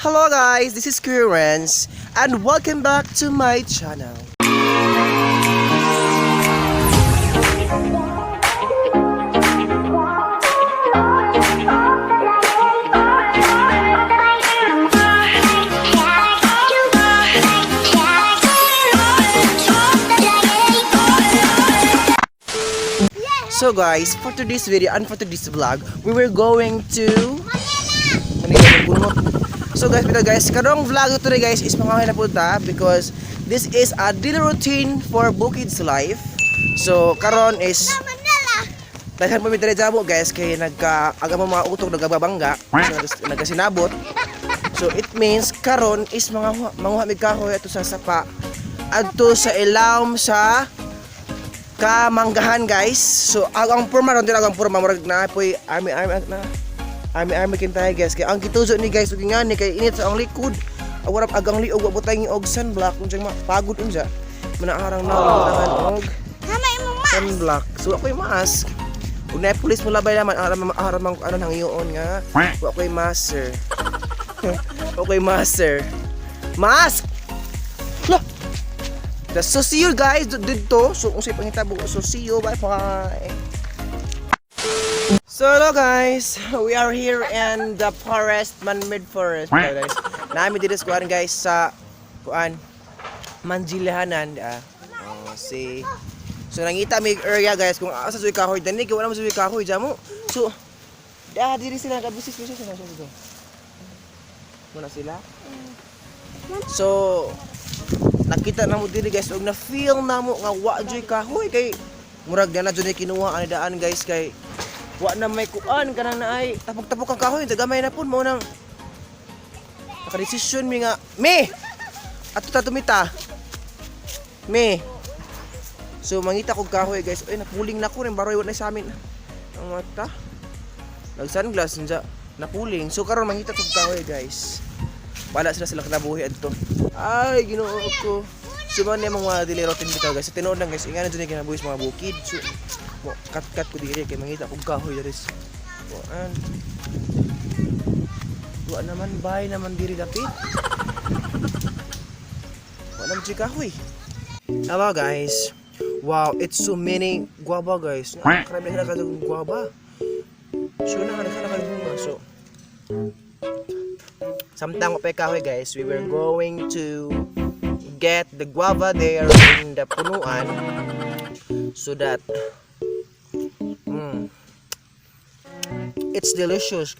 Hello guys, this is Currence and welcome back to my channel. So guys, for today's video and for today's vlog, we were going to Manila ng bunot. So guys, pero guys, karong vlog today guys is mga na punta because this is a daily routine for Bukid's life. So karon is daghan pa mi diri jamo guys kay nagka aga mo mga utog nagababangga, so, nagkasinabot. So it means karon is mga manguha mig kahoy ato sa sapa adto sa ilawom sa kamanggahan guys. So ang porma ron ang porma murag na poy army army na. Army army kintay guys kay ang gituzo ni guys ug ngani kay init sa ang likod. Awrap agang liog wa butang og sunblock unsang pagod unsa. Manaarang na butangan og sunblock. So ako'y mask. Ug na pulis mo labay naman aram aram ang ano nang iyon nga. Wa ko'y mask sir. Wa ko'y mask sir. Mask! Lah! So see you guys dito. So kung sa pangitabo. So see you. Bye bye. So hello guys, we are here in the forest, man-made forest. Guys. Nami dito sa kuan guys sa kuan Manjilahanan. Ah. Oh, see. So nangita mig area guys kung asa suy kahoy dani kay wala mo suy kahoy jamo. So da diri sila kabisis bisis na siya dito. Muna sila. So nakita na mo diri guys og na feel na mo nga wa joy kahoy kay murag na jud ni kinuha ani daan guys kay wa na may kuan kanang naay tapok-tapok ang kahoy sa gamay na pud mo nang nakadesisyon mi nga mi ato ta tumita mi. So mangita kog kahoy guys, ay napuling na ko rin baroy wa na sa amin ang mata nag sunglass unsa napuling. So karon mangita kog kahoy guys, wala sila sila kinabuhi adto. Ay, Ginoo ko. So man niya mga dili rotin bitaw guys. Sa tinuod lang guys, ingana jud ni kinabuhi sa mga bukid. So mo kat-kat ko diri kay mangita kog kahoy diri. Kuan. Wa naman bay naman diri dapit. Wa naman jud kahoy. Hello guys. Wow, it's so many guava guys. Karami na ka guava. So na ka bunga. So samtang pa kahoy guys, we were going to get the guava there in the punuan so that it's delicious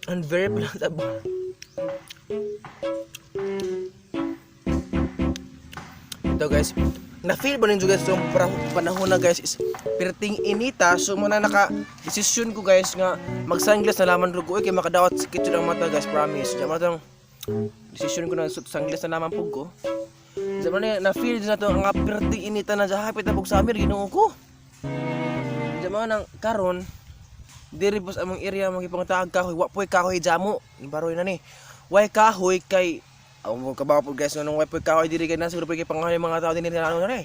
and very palatable. Ito guys, na-feel ba ninyo guys itong panahon na guys is perting inita. So muna naka decision ko guys nga mag sunglass na laman ko kay makadawat sakit jud ang mata guys, promise. Diyan matang decision ko na sunglass na laman pug ko. Sa man na feel na to nga perting inita na sa hapit na pug summer, Ginoo ko. Diyan man ang karon diri po sa among area magipangtaag kahoy, wa poy kahoy jamo. Baroy na ni. Way kahoy kay ako mo kabaw po guys nung way poy kahoy diri kay na siguro poy kay pangahoy mga tao dinhi ano na ni.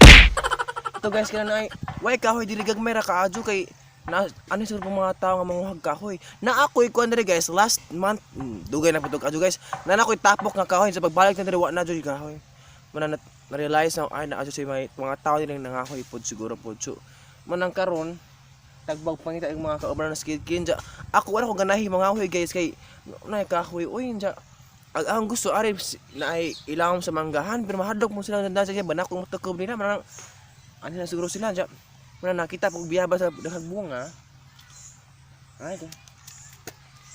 Ito guys kina na ay way kahoy diri gagmay ra kaadyo kay na ano siguro po mga tao nga manguhag kahoy. Na ako'y kuan diri guys last month, dugay na pud adyo guys. Na ako'y tapok nga kahoy sa pagbalik na diri wa na jud kahoy. Mana na, na-realize na ay na adyo sa may mga tao diri nangahoy pod siguro pod. So manang karon tagbag pangita ang mga kauban na skid kinja. Ako wala ko ganahi mga kahoy guys kay na kahoy oy nja. Ang gusto ari na ay ilawom sa manggahan pero mahadlok mo sila nanda sa banak kung matakob nila manang ano na siguro sila nja. Muna nakita pag biyaba sa daghang bunga. Ay ko.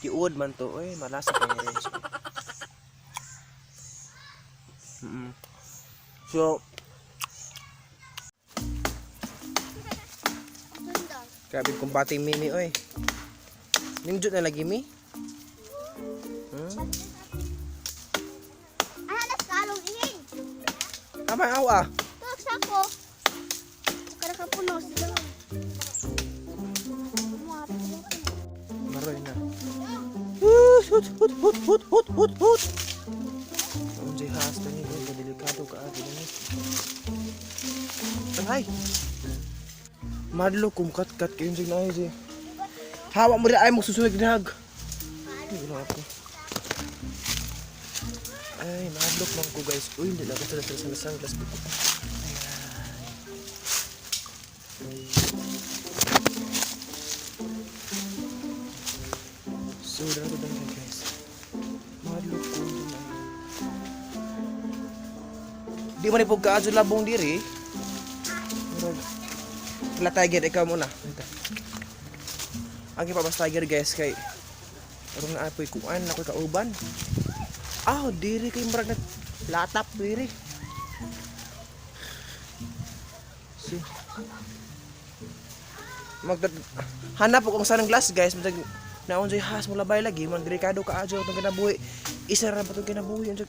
Tiud man to oy malasa pa rin. Mm. So grabe kong bating mimi oy. Ninjut na lagi mi. Alas kalong ihing. Tama awa. Tuwag sako. Kada ka punos. Maroy na. Hut hut hut hut hut hut hut hut. Unsay hasta ni ko delikado ka agi ni. Ay. Madlo kum kat kat kayo sa naay si. Hawa mo rin ay magsusunod dinag. Ay, wala ako. Ay, mahadlok man ko, guys. Uy, hindi na ako sila sila sa sunglass ko. Ayan. So, dara ko dang, guys. Mahadlok ko na. Di man ipog kaadyo labong diri. Murag. Wala, tiger, ikaw muna. Ito. Ang ipabas tiger, guys, kay aron na apoy kuan ako'y kauban. Ah, diri kay murag nag latap diri. Si Magdad hanap ko kung saan ang glass, guys, matag naon jay has mo labay lagi man delikado ka adyo atong kinabuhi. Isa ra ba tong kinabuhi unsa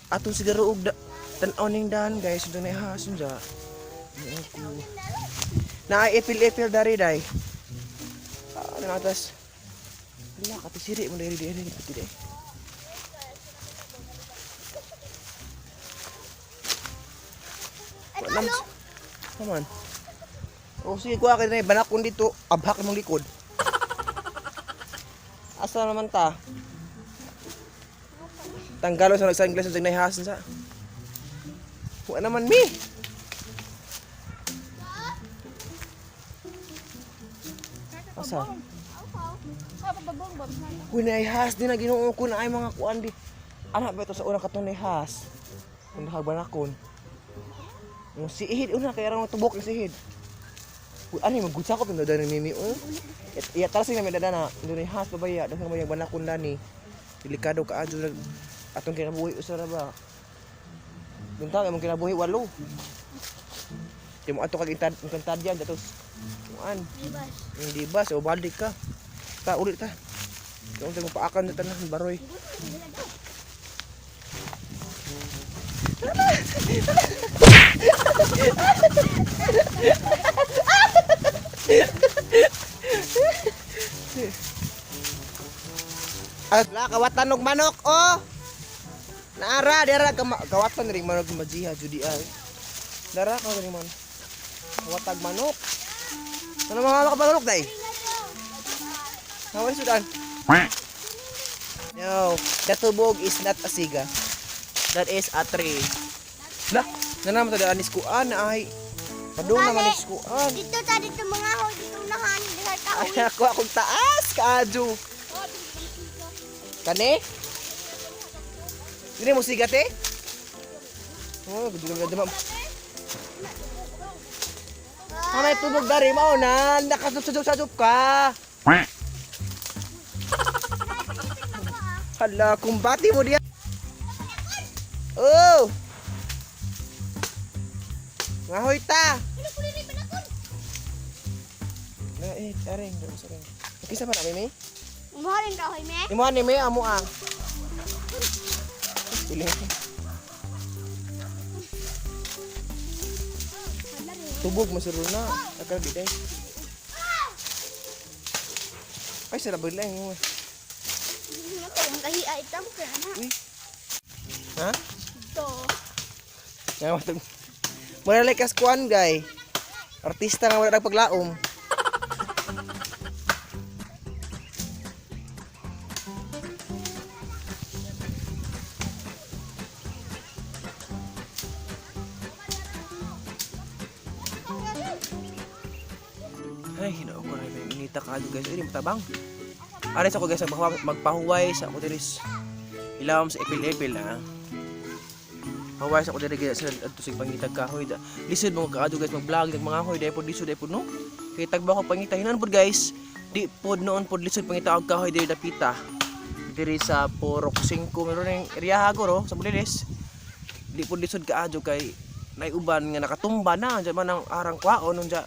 atong siguro og tan-aw ning dahan, guys, unsa na has unsa. Ako. Na ipil-ipil dari day. Ah, nanatas. Wala, katisiri mo diri diri diri diri. Wala Ano? Come on. O sige, kuha ka na banak kong dito, abhak mong likod. Asa naman ta? Tanggalon sa nag-sunglass sa naihasan sa. Wala naman mi. Asa? Uy, naihas din na Ginoo ko na ay mga kuan di. Anak ba ito sa unang katong naihas? Kung nakabanakon. Yung sihid una kaya ra tubok yung sihid. Uy, ano yung magud ko pindot ni Mimi oh. Iya tara sing namin dana do ni has babaya daghang may banakon dani. Delikado ka adyo nag atong kinabuhi usa ra ba. Bintang imong kinabuhi walo. Di mo ato kag intad intadyan datos. Kuan. Ibas. Hindi ba so balik ka. Ta ulit ta. Kung mo paakan na tanan baroy. At la kawatan og manok oh. Naara dira kawatan ring manok majiha judi ay. Dara ka ring man. Kawatag manok. Ano mga makapanok day? How sudan? No, the tubog is not a siga. That is a tree. Lah, na naman ta anis kuan ay. Padung naman anis kuan. Dito ta dito mga hoy dito unahan dito ta Ay, ako akong taas kaadyo. Kani? Dili mo siga te? Oh, gud gud gud. Mamay tubog dari mao na nakasubsub ka. Hala, kumbati mo diya. Oh! Ngahoy ta. Na eh, aring, daro sa ring. Kisa pa na mi? Umuharin ka hoy me. Imo ani mi amo ah. Pili. Tubog masuro na. Akal biday. Ay, sila ba lang mo. Ang kahiya itam ka na. Uy. Ha? Dito. Nga matug. Mura like as kuan gay. Artista nga wala nagpaglaom. Ay, hinao ko na yung inita ka guys. Ay, di matabang. Aris ako, guys, magpahuway sa ako diris. Ilawom sa ipil-ipil ah. Hawaii sa ko diri guys sa adto sig pangitag kahoy da. Lisod mo kaadto, guys, mag-vlog nag mga hoy dai pod lisod dai pod no. Kay tagba ko pangita hinan pod, guys. Di pod noon pod lisod pangita og kahoy diri dapita. Diri sa Porok 5 meron ning area hagor oh, sa Bulilis. Di pod lisod kaadto kay nay uban nga nakatumba na diyan man ang arang kwaon unja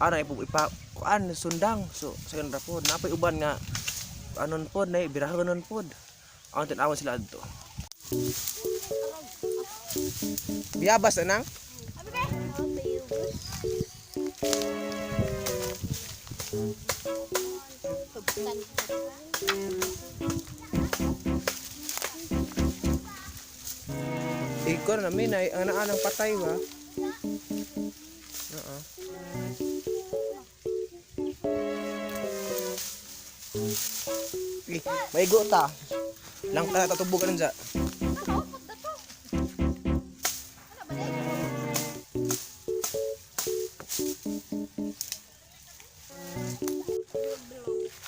arang ipo ipa kuan sundang, so sa ra pod napay uban nga anon pod nay birahanon pod ang tan-awon sila adto. Biyabas na nang? Ikaw na namin ay ang naanang patay ba? Oo. Eh, Maigo ta. Lang ta tatubog karon sa.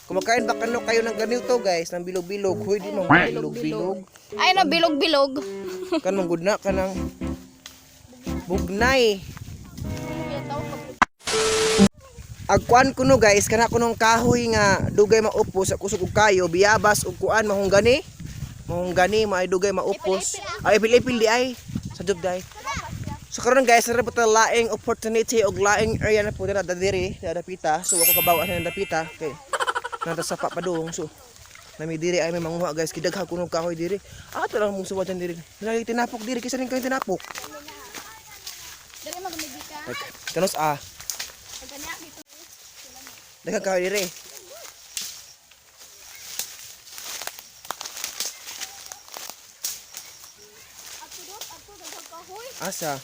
Kumakain ba kano kayo ng ganito, guys, ng bilog-bilog? Huy, di man bilog-bilog. Ay no, bilog-bilog. Kanang good na kanang bugnay. Agkuan kuno, guys, kana kunong kahoy nga dugay maupos sa kusog og kayo, biyabas ug kuan mahunggani. Mahunggani maay dugay maupos. Ay ipil-ipil di ay sa job day. So karon, guys, nara po ta laing opportunity og laing area na po na diri, na dapita. So ako kabaw sa dapita kay nata sapa pa doong, so nami diri ay may manguha, guys, kidagha kuno kahoy diri. Ato lang mong suwatan diri. Lagi tinapok diri kaysa rin kayo tinapok. Dali magumigi ka. Kanos ah. Daghang kahoy diri. Asa?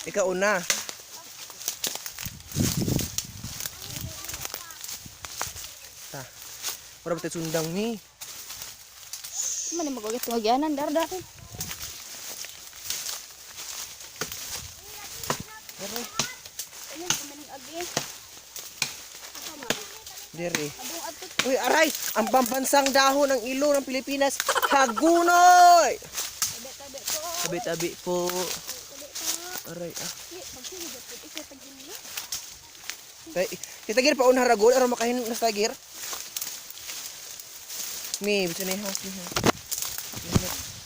Ikaw una. Ta. Ora ba tayo sundang ni? Man magugit tungagyanan dar dar. Dere. Dere. Uy, aray! Ang pambansang dahon ng ilo ng Pilipinas, Hagunoy! Tabi-tabi po. Aray, ah. Tay, kita gir pa unha ragol aron makahin na sa tagir. Mi, bisan ni house ni.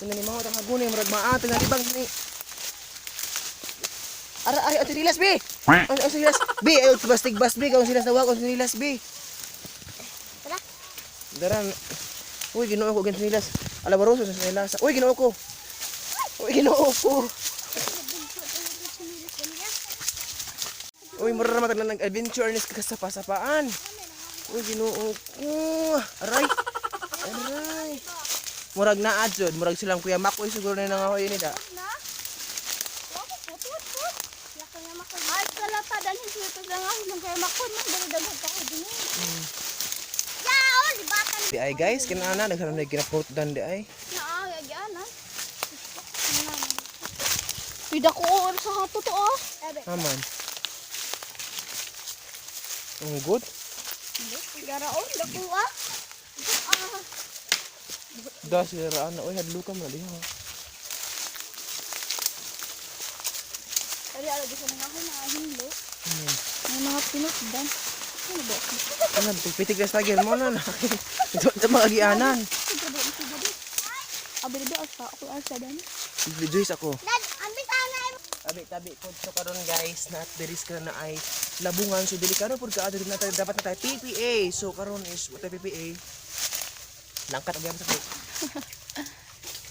Tingnan ni mga tang hagunoy murag maa tingnan libang ni. Ara ay ang sinilas, bi. Ang sinilas, bi, ay bastig bas, bi, kung sinilas nawag ang sinilas, bi. Tara. Dara. Uy, Ginoo ko gan sinilas. Alabaroso sa sinilas. Uy, Ginoo ko. Uy, Ginoo ko. Uy, mura naman tayo nag-adventure ni kasapa-sapaan. Uy, Ginoo ko. Aray. Aray. Murag naa jud, murag silang Kuya Makoy siguro na nangahoy ni da. Ay, kalata dalhin siya ito lang ako ng kaya makon man dali daghan pa ko din. Yaon, libatan Di ay, guys, kinana nagharam na ginaprot dan di ay. na ah, gyana. Pida ko or sa hato to oh. Aman. Ang good. Garaon dako ah. Da sila raan na. Uy, hadlo ka man diha. Dali ala gusto nga ako na hinlo. May mga pinutdan. Ano ba? Ano, pitik na sa tagir mo na. Ito ito mga gianan. Abri ba asa ako asa dan. Rejoice ako. Dad, ambi sana. Tabi-tabi po so karon, guys, na at the risk na ay labungan, so delikado pud ka na tayo, dapat na tayo PPA. So karon is what PPA. Langkat ang sa ko.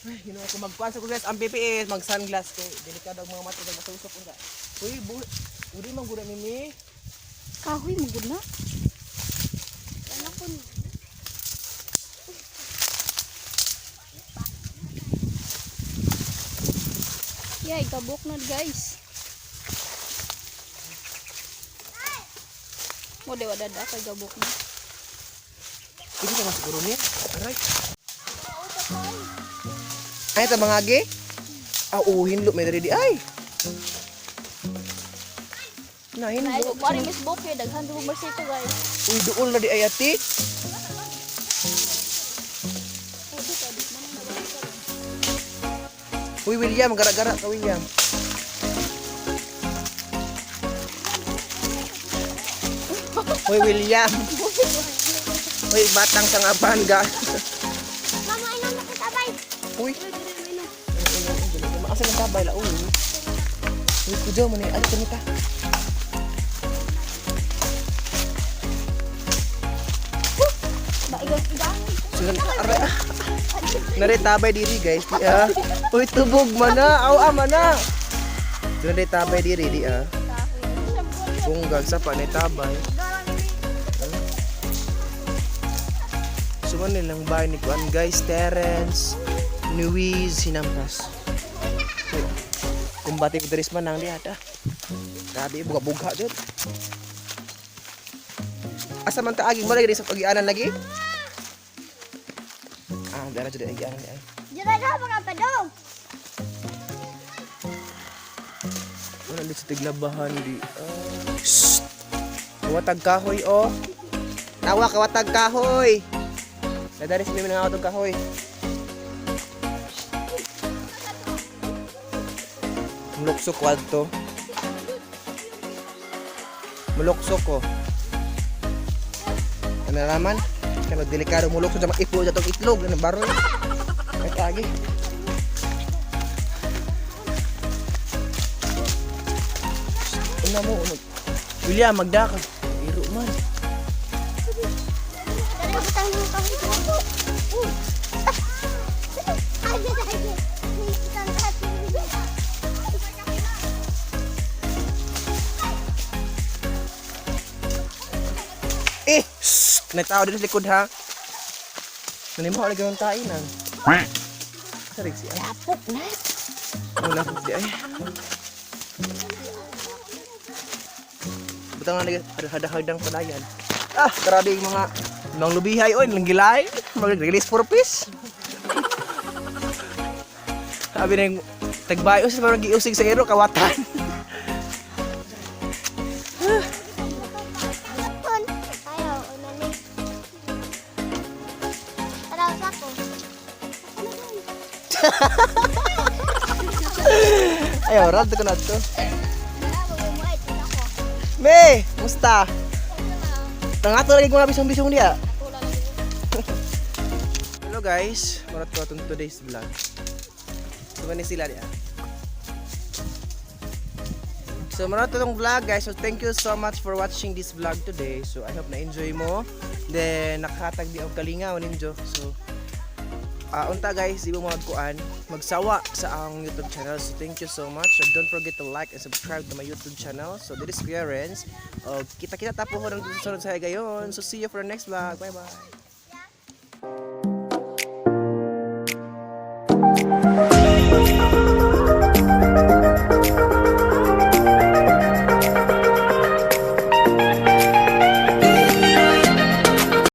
Ay, you ko magkuan sa ko, guys, ang PPA, mag sunglass kay delikado ang mga mata kay matusok unta. Uy, bu udi man gud mimi. Kahoy mo gud na. Ano ko? Yay, gabok na, guys. Mo dewa dada kay gabok na. Hindi ka masiguro ni. Aray. Ay, ta mga agi? Ah, oo, hinlo. May diri di ay. Na, Ay, hinlo. ko ari Miss Bokeh daghan do marsito, guys. Uy, duol na di ay ati. Uy, William, gara-gara ka, William. Uy, William. Uy, batang sangapan ga. Mama, inom na kita bay. Uy. Maasa ng tabay la, uy. Uy, kujo mo ni ano kanita. Baigas igang. So, aray, ah. Nare tabay diri, guys, di ah. Uy, tubog man na, aw ah, man na. Nare tabay diri di ah. Bunggag sa pa tabay. So man nilang bahay ni Kuan, guys, Terence Luis Hinampas. So, kumbate ko diri man ang diha ta. Grabe, buga-buga jud. Asa man taaging mo lagi sa pagianan lagi? Giang dara jud ay, giang di ay. Dira na mga padong. Wala di sa tiglabahan di. Ah. Shh! Kawatag kahoy oh. Tawa kawatag kahoy. Nadari sa mga awatag kahoy. Muluksok ko adto. Muluksok ko. Ano naman? Kaya magdelikado muluksok sa mga ipo sa itong itlog. Ano baroy? Ay, agi. Una mo, una. William, magda ka. Iro man. Dali butang ng kahoy. Ay, ay, ay. Isang kahoy. Eh! Shh! May tao dito sa likod ha. Nanimo lagi ang tain ah. Sarig siya. Lapok na. Wala ko di ay. Butang na lagi hadahadang palayan. Ah, grabe yung mga mga lubihay oy, nang gilay, mag-release for peace. Sabi na yung tagbayo sa parang giusig sa ero kawatan. Ton. Ayaw, una ni. Tara sa ko. Ayaw, rad ko na to. Tara, magumuhay ako. Me, musta? Tangato lagi ko mga bisong-bisong diya. Hello guys, marat ko atong today's vlog. So mani sila diya. So marat itong vlog, guys. So thank you so much for watching this vlog today. So I hope na enjoy mo. Then nakahatag di og kalingaw ninyo. So unta guys, di mo magkuan, magsawa sa akong YouTube channel. So thank you so much. So don't forget to like and subscribe to my YouTube channel. So this is Kuya Renz. Kita-kita tapo ko ng susunod sa higayon. So see you for the next vlog. Bye bye.